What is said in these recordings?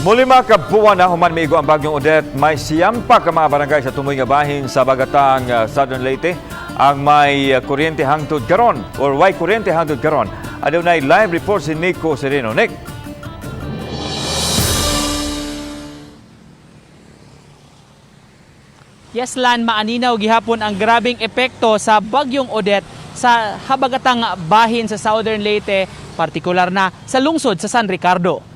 Mulima ka buwan na human miigo ang bagyong Odette, may 90 ka mga barangay sa tumoy nga bahin sa Bagatang, Southern Leyte ang may kuryente hangtod karon or way kuryente hangtod karon. Adunay live report si Nico Sereno. Nick. Yes, Lan, maaninaw gihapon ang grabing epekto sa bagyong Odette sa habagatang bahin sa Southern Leyte, partikular na sa lungsod sa San Ricardo.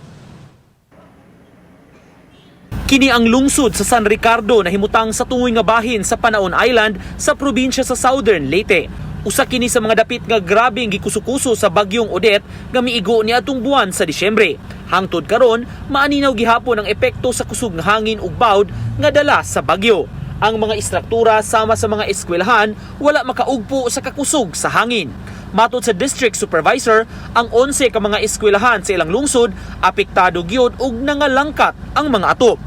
Kini ang lungsod sa San Ricardo na himutang sa tungoy nga bahin sa Panaon Island sa probinsya sa Southern Leyte. Usa kini sa mga dapit nga grabeng gikusukuso sa bagyong Odette nga miigo ni atong buwan sa Disyembre. Hangtod karon, maaninaw gihapon ang epekto sa kusog nga hangin ug bawd nga dala sa bagyo. Ang mga istruktura sama sa mga eskwelahan wala makaugpo sa kakusog sa hangin. Matod sa district supervisor, ang 11 ka mga eskwelahan sa ilang lungsod apektado gyud og nangalangkat ang mga atop.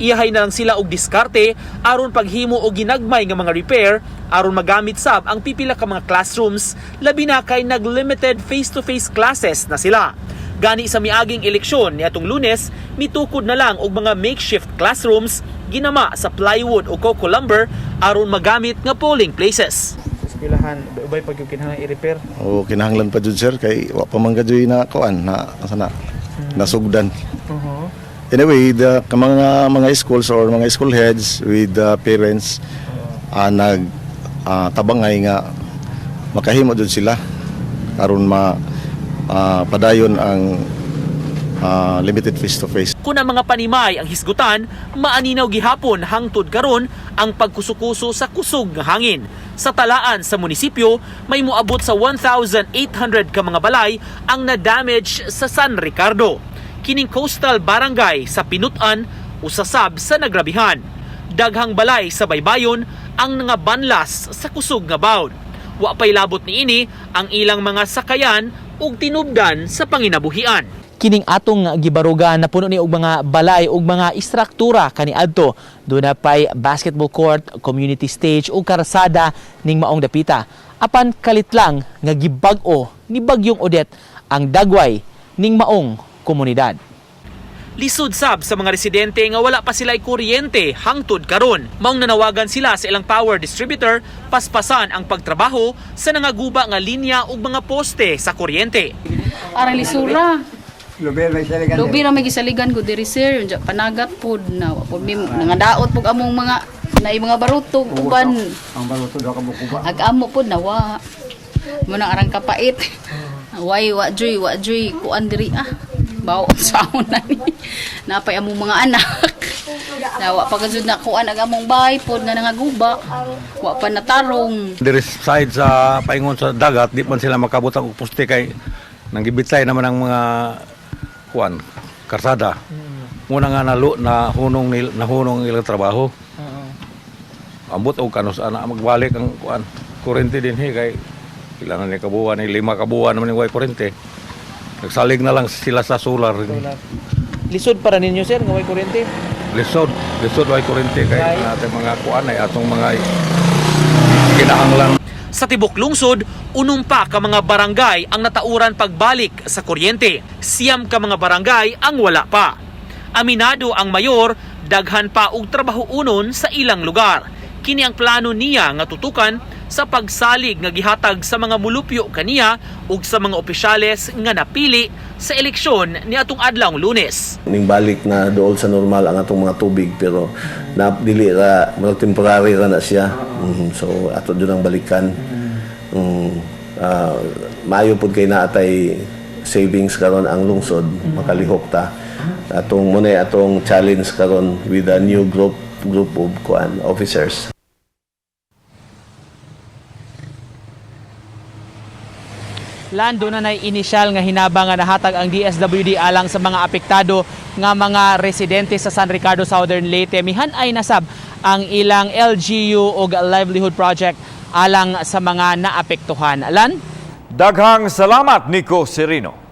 Iyahay na lang sila og diskarte aron paghimo og ginagmay nga mga repair aron magamit sab ang pipila ka mga classrooms, labi na kay nag-limited face-to-face classes na sila. Gani sa miaging eleksyon niadtong Lunes, mitukod na lang og mga makeshift classrooms ginama sa plywood o coco lumber aron magamit nga polling places. Eskwelahan, ubay pag yung kinahanglan i-repair. O kinahanglan pa jud, sir, kay wa pa man kadyoy na kuan na sana nasugdan. Anyway, the mga schools or mga school heads with the parents nag tabangay nga makahimo jud sila aron ma padayon ang limited face to face. Kung ang mga panimay ang hisgutan, maaninaw gihapon hangtod karon ang pagkusukuso sa kusog nga hangin. Sa talaan sa munisipyo, may moabot sa 1,800 ka mga balay ang na-damage sa San Ricardo. Kining coastal barangay sa Pinutan, usasab sa nagrabihan. Daghang balay sa baybayon ang nangabanlas sa kusog nga bawd. Wa pay labot niini ang ilang mga sakayan ug tinubdan sa panginabuhian. Kining atong gibarugan na puno ni og mga balay ug mga istruktura kaniadto. Duna pay basketball court, community stage ug karsada ning maong dapita. Apan kalit lang nga gibag-o ni Bagyong Odette ang dagway ning maong komunidad. Lisod sab sa mga residente nga wala pa sila'y kuryente hangtod karon. Maong nanawagan sila sa ilang power distributor paspasan ang pagtrabaho sa nangaguba nga linya ug mga poste sa kuryente. Aray lisura. Lubi ra may gisaligan ko diri, sir. Unja panagat pod na wa pod mi nangadaot pug among mga naay mga barutog uban. Ang baruto daw kabukuba. Ag amo pod na wa. Mo nang arang kapait. Way wa joy kuan diri ah. Bawo sa amon na ni. Napay among mga anak. Na wa pa gud na kuan ag among bahay pod nga nangaguba. Wa pa natarong. Diri side sa paingon sa dagat, di man sila makabutang og poste kay nanggibitay naman ang mga kuan karsada. Muna nga nalo na hunong nil, nahunong ang ilang trabaho. Ambot og kanus ana magbalik ang kuan kuryente dinhi kay pila na ni kabuan ni 5 kabuan naman ni way kuryente. Nagsalig na lang sila sa solar. Lisod para ninyo, sir, nga way kuryente. Lisod, lisod way kuryente kay natin mga kuan ay atong mga kinahanglan. Sa tibok lungsod, 6 pa ka mga barangay ang natauran pagbalik sa kuryente. 9 ka mga barangay ang wala pa. Aminado ang mayor, daghan pa og trabaho unon sa ilang lugar. Kini ang plano niya nga tutukan sa pagsalig nga gihatag sa mga mulupyo kaniya ug sa mga opisyales nga napili sa eleksyon ni atong adlawng Lunes. Ning balik na dool sa normal ang atong mga tubig, pero na dili ra, murag temporary ra na siya. So ato jud ang balikan. Maayo pud kay naatay savings karon ang lungsod, makalihok ta. Atong muna atong challenge karon with a new group of kuan officers. Lan, doon na inisyal nga hinabang nga nahatag ang DSWD alang sa mga apektado nga mga residente sa San Ricardo, Southern Leyte. Mihan-ay nasab ang ilang LGU og livelihood project alang sa mga naapektuhan. Lan? Daghang salamat, Nico Serino.